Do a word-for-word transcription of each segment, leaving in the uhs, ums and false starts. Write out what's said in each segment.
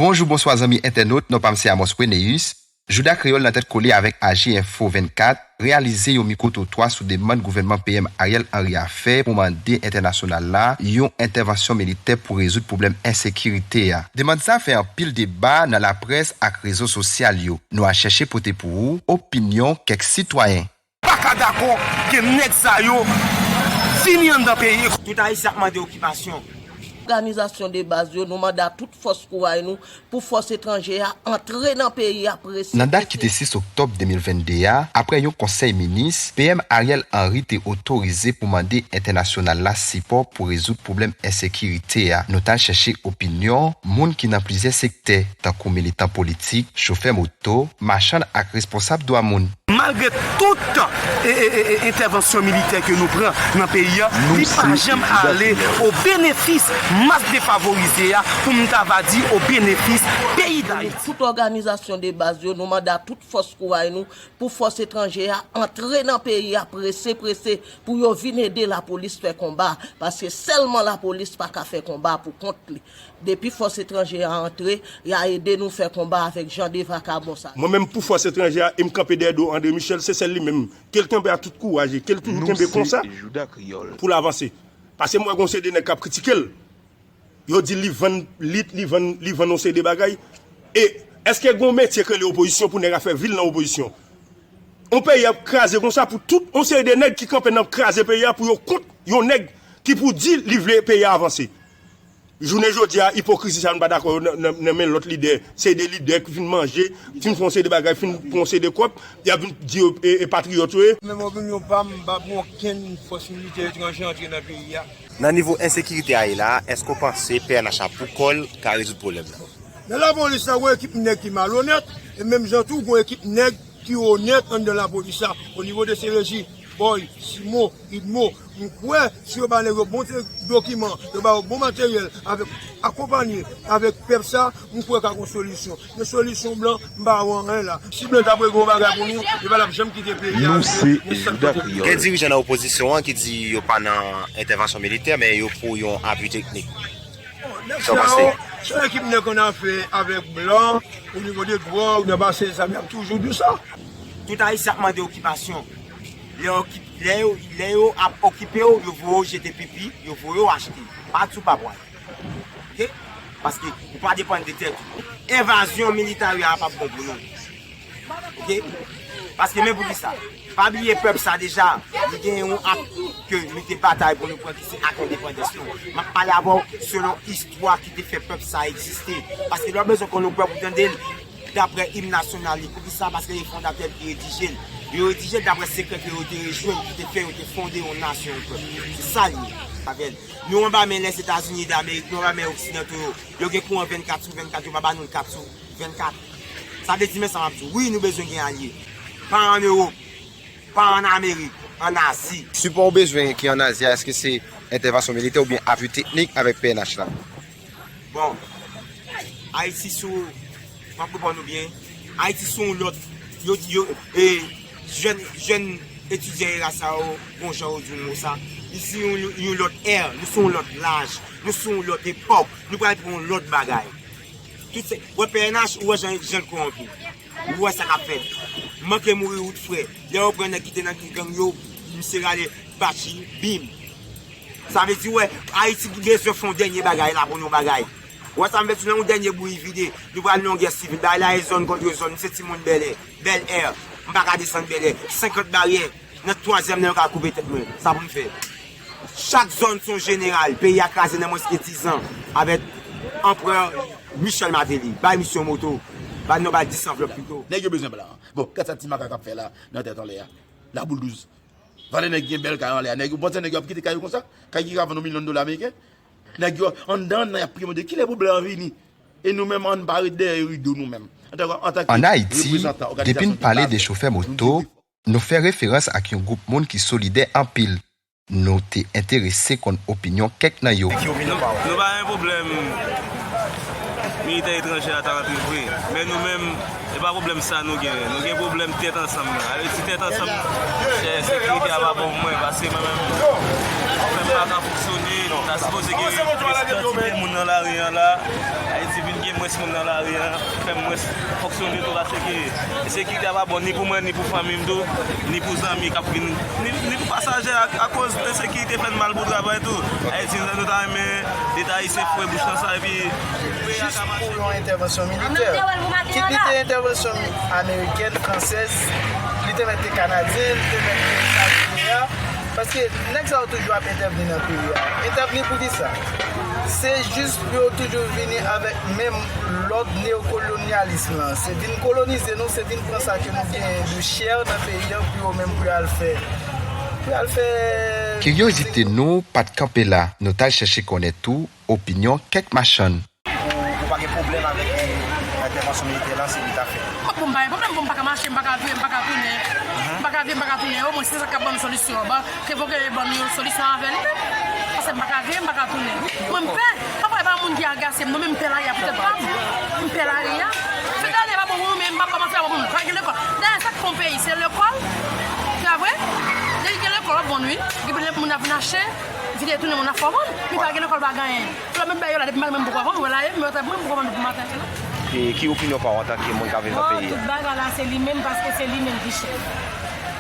Bonjou, bonswa zanmi entènot, non pa m se Amos Renéus. Jouda Kreyòl nan tèt kole avèk A G Info vennkat reyalize yon mikwo twotwa sou demann gouvènman PM Ariel Henry a fè pou mande entènasyonal la yon entèvansyon militè pou rezoud pwoblèm ensekirite a. Demann sa fè anpil deba nan laprès ak rezo sosyal yo. Nou al chèche pote pou ou opinyon kèk sitwayen. Pa ka dakò ke nèg sa yo vini anndan peyi. Tout Ayisyen ap mande okipasyon. Òganizasyon de baz yo, nou mande a tout fòs kouray nou pou fòs etranje a antre nan peyi a prese prese. Nan dat ki te sis oktòb de mil vennde a, aprè yon konsèy minis, PM Ariel Henry te otorize pou mande entènasyonal la sipò pou rezoud pwoblèm ensekirite a. Nou t al chèche opinyon moun ki nan plizyè sektè, tankou militan politik, chofè moto, machann ak responsab dwa moun. Malgre tout entèvansyon militè ke nou pran nan peyi a, li pa janm ale o benefis mas defavorize a, pou m ta va di o benefis peyi Dayiti. Tout òganizasyon de baz yo, nou mande a tout fòs kouray nou pou fòs etranje a antre nan peyi a prese prese pou yo vin ede lapolis fè konba, paske sèlman lapolis pa ka fè konba pou kont li. Depi fòs etranje a antre, y a ede nou fè konba avèk jan de vakabon sa yo. Mwen menm pou fòs etranje a, e m kanpe dèyè do André Michel, se sèl li menm. Ke l kenbe ak tout kouraj li, ke l toujou kenbe konsa pou l avanse. Paske m wè gen yon seri de nèg k ap kritike l. Yo di li vann lit, li vann li vann yon seri de bagay. E èske gen yon metye k rele opozisyon pou nèg ap fè vi l nan opozisyon? Yon peyi ap kraze konsa pou tout yon seri de nèg ki kanpe nan kraze peyi a pou yo kont yon nèg ki pou di li vle peyi a avanse. Jounen jodi a, ipokrizi sa nou pa dakò yo nan men lòt lidè. Se de lidè ki fin manje, fin fè yon seri de bagay, fin pran yon seri de kòb, y ap vin di yo e patriyòt yo ye. Menm opinyon pa m, m pa pou okenn fòs militè etranje antre nan peyi a. Nan nivo ensekirite a ye la a, èske w panse PNH la poukò l ka rezoud pwoblèm nan? Nan lapolis la, gen ekip nèg ki malonèt, e menm jan tou, gen ekip nèg ki onèt anndan lapolis la. O nivo de C R J, Boy, Simo, Idmo, m kwè si yo ba nèg yo bon dokiman, yo ba yo bon materyèl, avèk akonpanye avèk pèp sa, m kwè ka gon solisyon. Men solisyon blan, m pa wè anyen la. Si blan ta vle gen yon bagay pou nou, yo pa t ap janm kite peyi a. Nou se Jouda Kreyòl. Gen dirijan nan opozisyon an ki di yo pa nan entèvansyon militè, men yo pou yon apui teknik. Sa w panse? Se yon ekip nèg annafè avèk blan, o nivo de dwòg, nan pase zam, y ap toujou di sa. Tout Ayisyen ap mande okipasyon. Lè yo, lè yo, lè yo ap okipe w, yo voye w jete pipi, yo voye w achte. Pa di w pa pral. Oke? Paske ou pa depann de tèt ou. Envazyon militari a p ap bon pou nou. Oke? Paske men poukisa? Pa bliye pèp sa deja, li gen yon ak ke nou te batay pou nou pran ki se ak endepandans nou. M ap pale avè w selon istwa ki te fè pèp sa egziste. Paske lè w bezwen konn yon pèp ou tande l daprè im nasyonal li. Poukisa? Paske se fondatè l ki redije l. Yo redije l daprè sekrè ke yo te jwenn ki te fè yo te fonde yon nasyon, yon pèp. Se sa l ye. Avè l. Nou anba men Lèzetazini Damerik, nou anba men oksidanto yo. Yo gen kouran vennkat sou vennkat, yo pa ba nou l kat sou vennkat. Sa vle di men sa m ap di w, wi nou bezwen gen alye. Pa ann Ewòp, pa ann Amerik, ann Azi. Sipò w bezwen ki ann Azi a, èske se entèvansyon militè oubyen apui teknik avèk PNH la? Bon, Ayiti sou, m ap reponn ou byen, Ayiti sou yon lòt, yo, yo, e, jèn, jèn etidyan era sa yo, bon jan yo di yon mo sa, li sou yon, yon lòt è, nou sou yon lòt laj, nou sou yon lòt epòk, nou pral pran yon lòt bagay. Tout se, wè PNH, ou wè jan, jan l kowonpi. Ou wè sa k ap fèt. Manke mouri wout frè. Lè yo pran nèg ki te nan gang yo, misye rale batri, bim. Sa vle di, wè, Ayiti ki bezwen fè yon dènye bagay la pou nou bagay. Wè sa m vle di, lè yon dènye bouyi vide, nou pral nan yon gè sivil. Bagay la e zòn kont zòn, m se timoun Bèlè, Bèlè. M pa ka desann Bèlè. Senkant baryè, nan twazyèm nan yo ka koupe tèt mwen. Sa pou m fè? Chak zòn se yon jeneral. Peyi a kraze nan mwens ke dizan avèk Anperè Michel Martelly. Bay misye yon moto. Bay non, bay dis anvlòp pito. Nèg yo bezwen blan. Bon, gad sa ti makak ap fè la, nan tèt anlè a. Laboul douz. Valè nèg gen bèl kay anlè a. Nèg yo, ou panse nèg yo ap kite kay yo konsa? Kay ki ka vann yon milyon dola ameriken? Nèg yo anndan an nan y ap priye Bondye kilè pou blan an vini? E nou menm ann pa ret dèyè rido nou menm. Antanke, antanke reprezantan òganizasyon de baz, nou di wi. Ann Ayiti, depi n pale de chofè moto, nou fè referans ak yon gwoup moun ki solidè anpil. Nou te enterese konn opinyon kèk nan yo. Nou, nou pa gen pwoblèm militè etranje a ta rantre vre, men nou menm, e pa pwoblèm sa nou gen. Nou gen pwoblèm tèt ansanm nan. Sa vle di tèt ansanm, chè, sekirite a pa bon pou mwen, paske mwen menm, fè m pa ka fonksyone, ta sipoze gen plis kantite moun nan lari an la. Si vin gen mwens moun nan lari a, fè mwens fonksyone tou, paske ensekirite a pa bon ni pou mwen, ni pou fanmi m tou, ni pou zanmi k ap vin, ni, ni pou pasaje a, akoz ensekirite fè n mal pou travay tou. Ayiti, nou ta renmen Leta ayisyen fouwe bouch nan sa, epi peyi a ka mache. Jis pou yon entèvansyon militè. Kit li te entèvansyon amerikèn, fransèz, li te mèt te kanadyen, li te mèt te etazini a. Paske nèg sa yo toujou ap entèvni nan peyi a. Entèvni pou kisa? Se jis pou yo toujou vini avèk menm lòd neokolonyalis lan. Se vin kolonize nou, se vin pran sa ke nou genyen de chè nan peyi a pou yo menm pou y al fè. Pou y al fè. Kiryozite nou pa t kanpe la, nou t al chèche konnen tou opinyon kèk machann. Ou, ou pa gen pwoblèm avèk, eh, entèvansyon militè lan, si li ta fèt? Bon, m pa gen pwoblèm, bon, m pa ka mache, m pa ka vire, m pa ka tounen. M pa ka vire, m pa ka tounen. Omwen, se sa k ap ban m solisyon an. Bon, ke fò ke ban m yon solisyon avè li menm. Paske m pa ka vire, m pa ka tounen. Mwen, m pè. Pafwa, e pa moun ki agase m, non, men m pè lari a poutèt pa m. M pè lari a. Fin dane pa bon pou mwen, men m pa kòmanse pa bon pou mwen. Pa gen lekòl. Dayè, sa k fè yon peyi, se lekòl. Se pa vre? Depi gen lekòl, w ap bon, wi. Depi lè moun ap vin achte, vide tounen moun ap fè w vann. Men pa gen lekòl, pa gen anyen. Lè m bay yo la, depi maten, mwen poko vann, wè la, e, mwen poko vann depi maten. E ki opinyon pa w antanke moun k ap viv nan peyi a? Bon, tout bagay la, se li menm, paske se li menm ki chèf.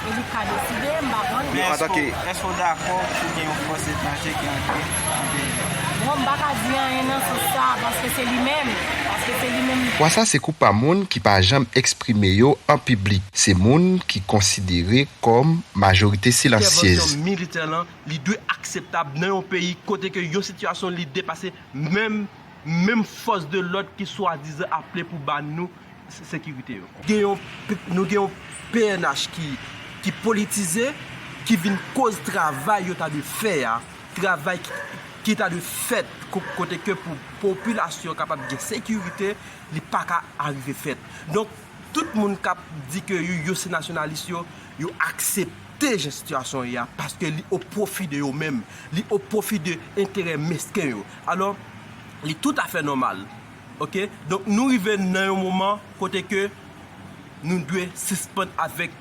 E li k ka deside, m pa konn. Men antanke, èske w dakò pou gen yon fòs etranje ki antre nan peyi a? Bon, m pa ka di anyen nan sans sa, paske se li menm, paske se li menm. Pwa sa se koup a moun ki pa janm eksprime yo an piblik. Se moun ki konsidere kòm majorite silansyez. Entèvansyon militè lan, li dwe akseptab nan yon peyi kote ke yon sitiyasyon li depase menm, menm fòs de lòd ki swadizan aple pou ba nou se-, sekirite yo. Gen yon p-, nou gen yon P N H ki, ki politize, ki vin koz travay yo ta dwe fè a, travay ki, ki ta dwe fèt ko-, kote ke pou popilasyon kapab gen sekirite, li pa ka arive fèt. Donk, tout moun k ap di ke yo, yo se nasyonalis yo, yo aksepte jan sitiyasyon ye a, paske li o pwofi de yo menm, li o pwofi de enterè mesken yo. Alò, li toutafè nòmal. Oke? Donk, nou rive nan yon moman kote ke nou dwe sispann avèk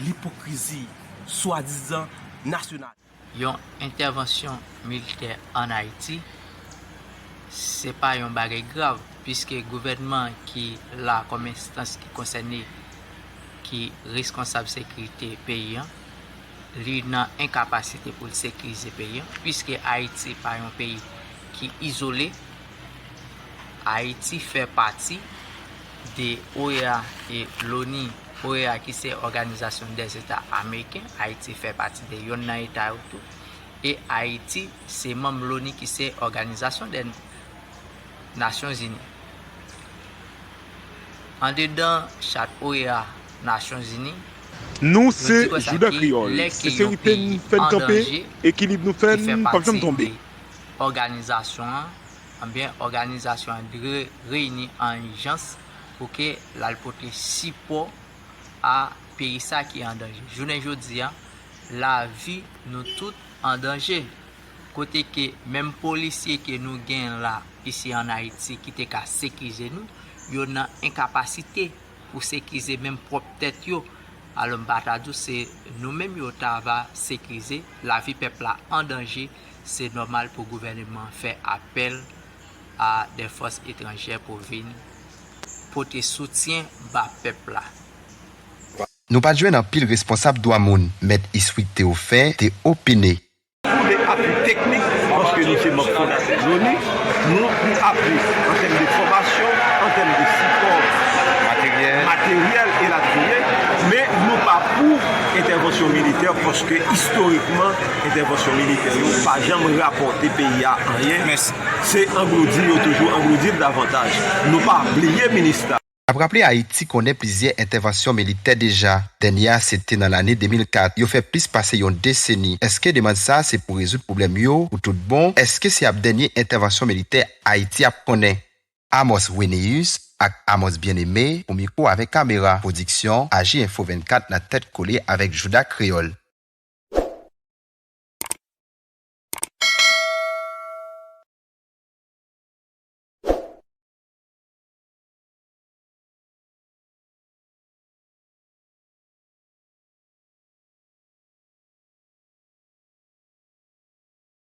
lipokrizi swadizan nasyonalis. Yon entèvansyon militè ann Ayiti, se pa yon bagay grav, piske gouvènman ki la kòm enstans ki konsène, ki reskonsab sekirite peyi an, li nan enkapasite pou l sekirize peyi an, piske Ayiti pa yon peyi ki izole. Ayiti fè pati de O E A e loni. O E A ki se Òganizasyon dè Zeta Ameriken, Ayiti fè pati de yonn nan eta yo tou. E Ayiti se manm loni ki se Òganizasyon dè Nasyon Zini. Andedan chat O E A Nasyon Zini, nou se Jouda Kreyòl. Ensekirite n fè n kanpe, ekilib nou fè n p ap janm tonbe. Òganizasyon an, anbyen, òganizasyon an dwe reyini an ijans pou ke l al pote sipò a peyi sa ki an danje. Jounen jodi a, lavi nou tout an danje. Kote ke menm polisye ke nou gen la, isi ann Ayiti, ki te ka sekirize nou, yo nan enkapasite pou sekirize menm pwòp tèt yo. Alò, m pa ta di w se nou menm yo ta va sekirize, lavi pèp la an danje, se nòmal pou gouvèneman an fè apèl a de fòs etranjè pou vin pote soutyen ba pèp la. Nou pa t jwenn anpil responsab dwa moun, Mèt Iswick Théophile te opine. Pou de apui teknik, paske nou se manm fondatè loni, nou pou apui an tèm de fòmasyon, an tèm de sipò materyèl, materyèl elatriye, men nou pa pou entèvansyon militè, paske istorikman, entèvansyon militè yo pa janm rapòte peyi a anyen. Se angoudi yo toujou angoudi l davantaj. Nou pa bliye minista. N ap raple Ayiti konnen plizyè entèvansyon militè deja. Dènye a se te nan lane de mil kat. Yo fè plis pase yon deseni. Èske demann sa a se pou rezoud pwoblèm yo pou tout bon? Èske se ap dènye entèvansyon militè Ayiti ap konnen? Amos Wenius ak Amos Bien-Aimé pou mikwo avèk kamera. Pwodiksyon, Aji Enfo vennkat nan tèt kole avèk Jouda Kreyòl.